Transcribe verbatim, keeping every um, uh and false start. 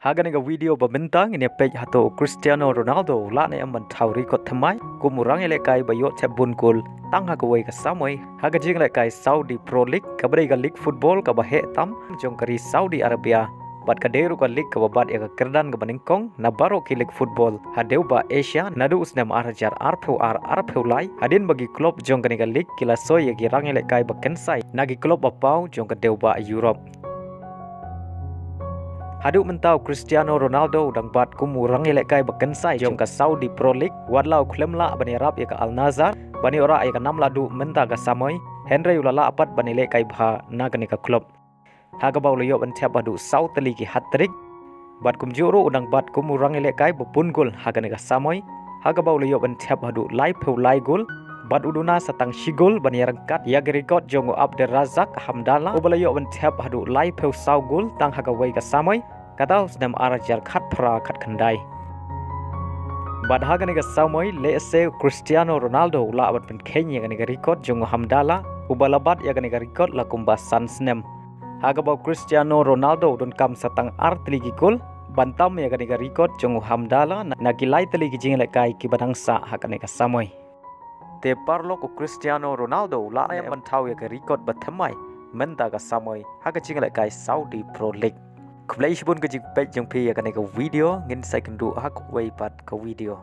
Ha kane ka video ba mynta ngin ïa peit hato u Cristiano Ronaldo u lah ne em ban thaw record thymmai kum u rangïalehkai ba ïoh thep bun kol tang ha kawei ka samoi ha ka jinglehkai Saudi Pro League, kaba dei ka league football kaba heh tam jong ka ri Saudi Arabia. Bad ka dei ruh ka league kaba bat ïa ka kyrdan kaba nyngkong na baroh ki league football ha dewbah Asia naduh u snem ar hajar arphew ar arphew lai, hadien ba ki club jong kane ka league ki la soi ïa ki rangïalehkai ba kynsai na ki club ba paw jong ka dewbah Europe. Haduh mynta u Cristiano Ronaldo u dang bat kum u rangïalehkai ba kynsai jong ka Saudi Pro League, wat la u khlem lah ban ïarap ïa ka Al Nassr ban ïoh rah ïa ka nam lahduh mynta ka samoi, hynrei u la lah pat ban ïalehkai bha na kane ka club, ha kaba u la ïoh ban thep haduh saw tylli ki hat-trick. Bad kumjuh ruh u dang bat kum u rangïalehkai ba bun kol ha kane ka samoi, ha kaba u la ïoh ban thep haduh laiphew lai kol. Bad u duna sa tang shi kol ban ïaryngkat ïa ka record jong u Abderrazak Hamdallah uba la ïoh ban thep haduh laiphew saw kol tang ha kawei ka samoi, kata u snem ar hajar khatphra khatkhyndai. Bad ha kane ka samoi lehse u Cristiano Ronaldo u lah ban pynkheiñ ïa kane ka record jong u Hamdallah uba la bat ïa kane ka record la kumba san snem. Ha kaba u Cristiano Ronaldo u donkam sa tang ar tylli ki kol ban tam ïa kane ka record jong u Hamdallah na, na ki lai tylli ki jingïalehkai kiba dang sah ha kane ka samoi. Te paralok, u Cristiano Ronaldo u lah ne em ban thaw ïa ka record ba thymmai mynta ka samoi ha ka jinglehkai Saudi Pro League. Khublei shibun ka jingpeit jong phi ïa kane ka video, ngin sa ïakynduh ha kawei pat ka video.